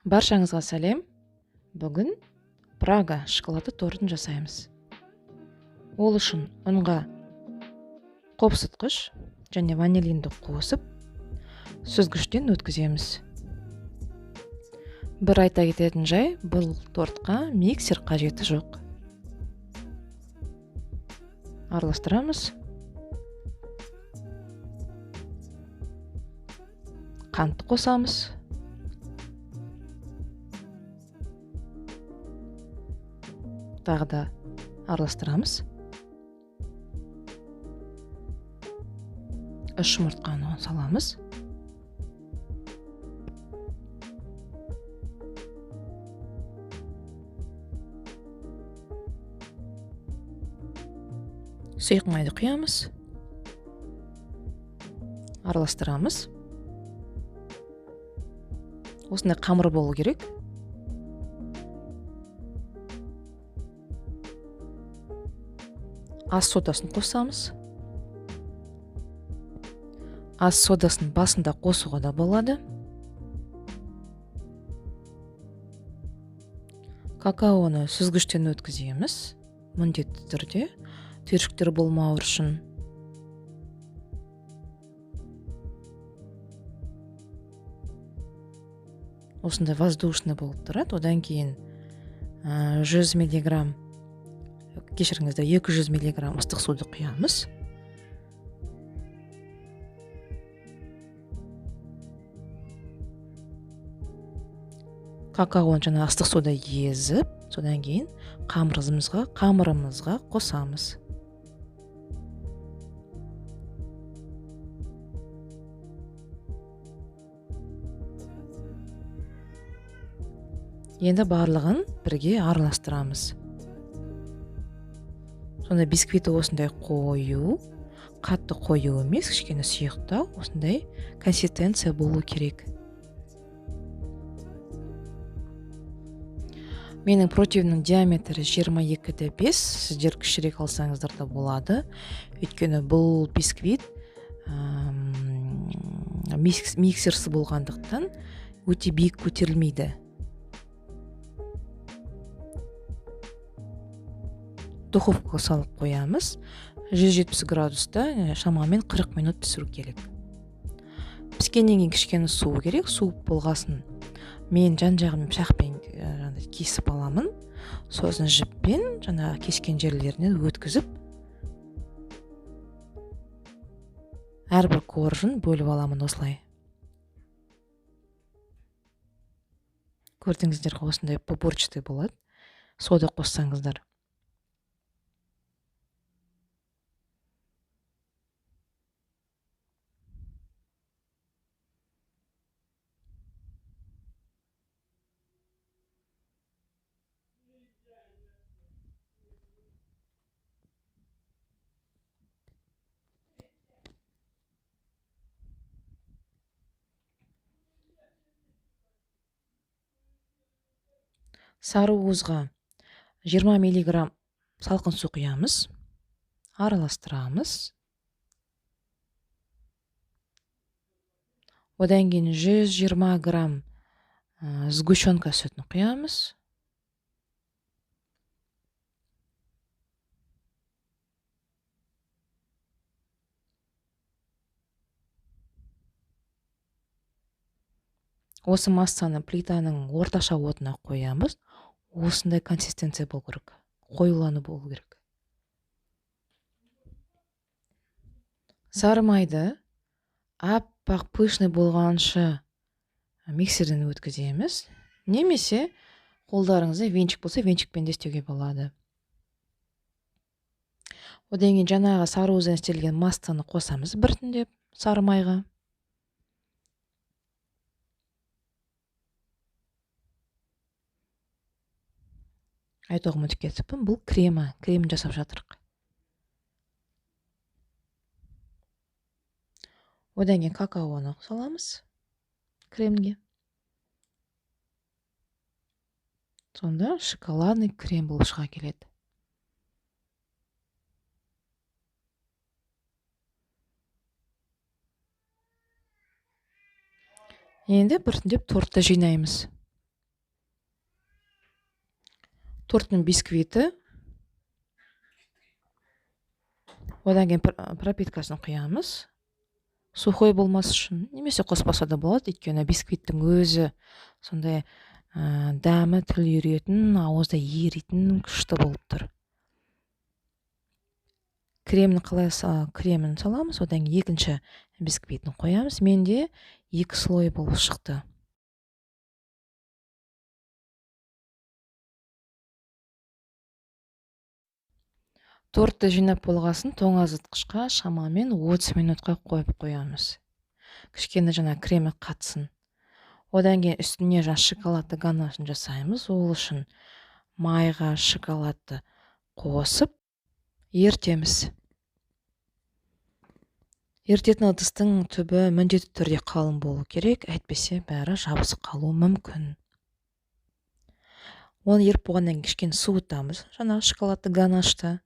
Баршаңызға сәлем. Бүгін Прага шоколадты тортын жасаймыз. Ол үшін ұнға қопсытқыш және ванилинді қосып, сүзгіштен өткіземіз. Бір айта кететін жай, бұл тортқа миксер қажеті жоқ. Араластырамыз. Қантты қосамыз. Тағы да араластырамыз. 3 жұмыртқаны саламыз. Сұйық майды құямыз. Араластырамыз. Осындай қамыр болу керек. Ас содасын қосамыз. Ас содасын басында қосуға да болады. Какаоны сүзгіштен өткіземіз. Міндетті түрде түйіршіктер болмау үшін. Осындай воздушный болып тұрады. Одан кейін 100 миллиграмм, кешіріңіздер, 200 миллиграмм ыстық суды құямыз. Какаоны жаңа ыстық суда езіп, содан кейін қамырымызға қосамыз. Енді барлығын бірге араластырамыз. Сонда бисквиті осындай қою, қатты қою емес, кішкене сұйықтау, осындай консистенция болу керек. Менің противнің диаметрі 22,5, сіздер кішірек алсаңыздар да болады. Өйткені бұл бисквит миксерсіз болғандықтан өте биік көтерілмейді. Духовкаға салып қоямыз. 170 градуста шамамен 40 минут пісіру керек. Піскеннен кейін кішкене суу керек. Суып болғасын мен жан-жағын пышақпен кесіп аламын. Сосын жіппен жаңағы кескен жерлерінен өткізіп, әрбір коржын бөліп аламын осылай. Көрдіңіздер ғой, осындай пупырчатый болады. Сода қоссаңыздар. Сары уызға 20 миллиграмм салқын су құямыз, араластырамыз. Одан кейін 120 грамм сгущенка сүтін құямыз. Осы массаны плитаның орташа отына қоямыз. Осындай консистенция болу керек, қоюлану болу керек. Сары майды аппақ пышный болғанша миксерден өткіземіз. Немесе қолдарыңызда венчик болса, венчикпен де істеуге болады. Одан кейін жаңағы сары уыздан істелген массаны қосамыз біртіндеп сары майға. Айтуға ұмытып кетіппін, бұл крем жасап жатырық. Одан кейін какаоны саламыз кремге. Сонда шоколадный крем болып шыға келеді. Енді біртіндеп тортты жинаймыз. Торттың бисквиті. Одан кейін пропиткасын құямыз. Сухой болмас үшін, немесе қоспаса да болады, өйткені бисквиттің өзі сондай дәмі тіл үйіретін, ауызда еритін күшті болып тұр. Кремін қалай кремін саламыз, одан кейін екінші бисквитін қоямыз. Менде 2 слой болып шықты. Тортты жинап болғасын тоңазытқышқа шамамен 30 минутқа қойып қоямыз. Кішкене жаңа кремі қатсын. Одан кейін үстіне жаңа шоколадты ганашын жасаймыз. Ол үшін майға шоколадты қосып ертеміз. Ертетін ыдыстың түбі міндетті түрде қалың болу керек, әйтпесе бәрі жабысып қалуы мүмкін. Оны еріп болғаннан кейін кішкене суытамыз жаңағы шоколадты ганашты.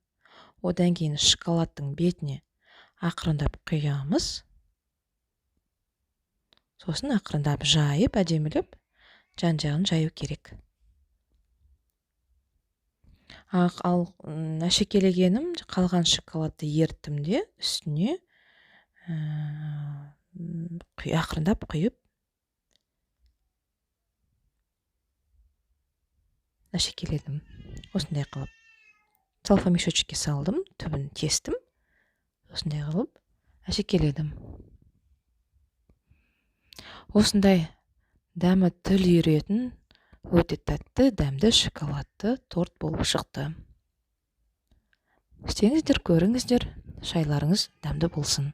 Одан кейін шоколадтың бетіне ақырындап құямыз. Сосын ақырындап жайып, әдемілеп жан-жағын жаю керек. Ал әшекейлегенім қалған шоколадты еріттім де үстіне ақырындап құйып әшекейледім. Осындай қылып целлофан мешочекке салдым, түбін тестім. Осындай қылып әшекейледім. Осындай дәмі тіл үйіретін, өте тәтті, дәмді шоколадты торт болып шықты. Істеңіздер, көріңіздер, шайларыңыз дәмді болсын.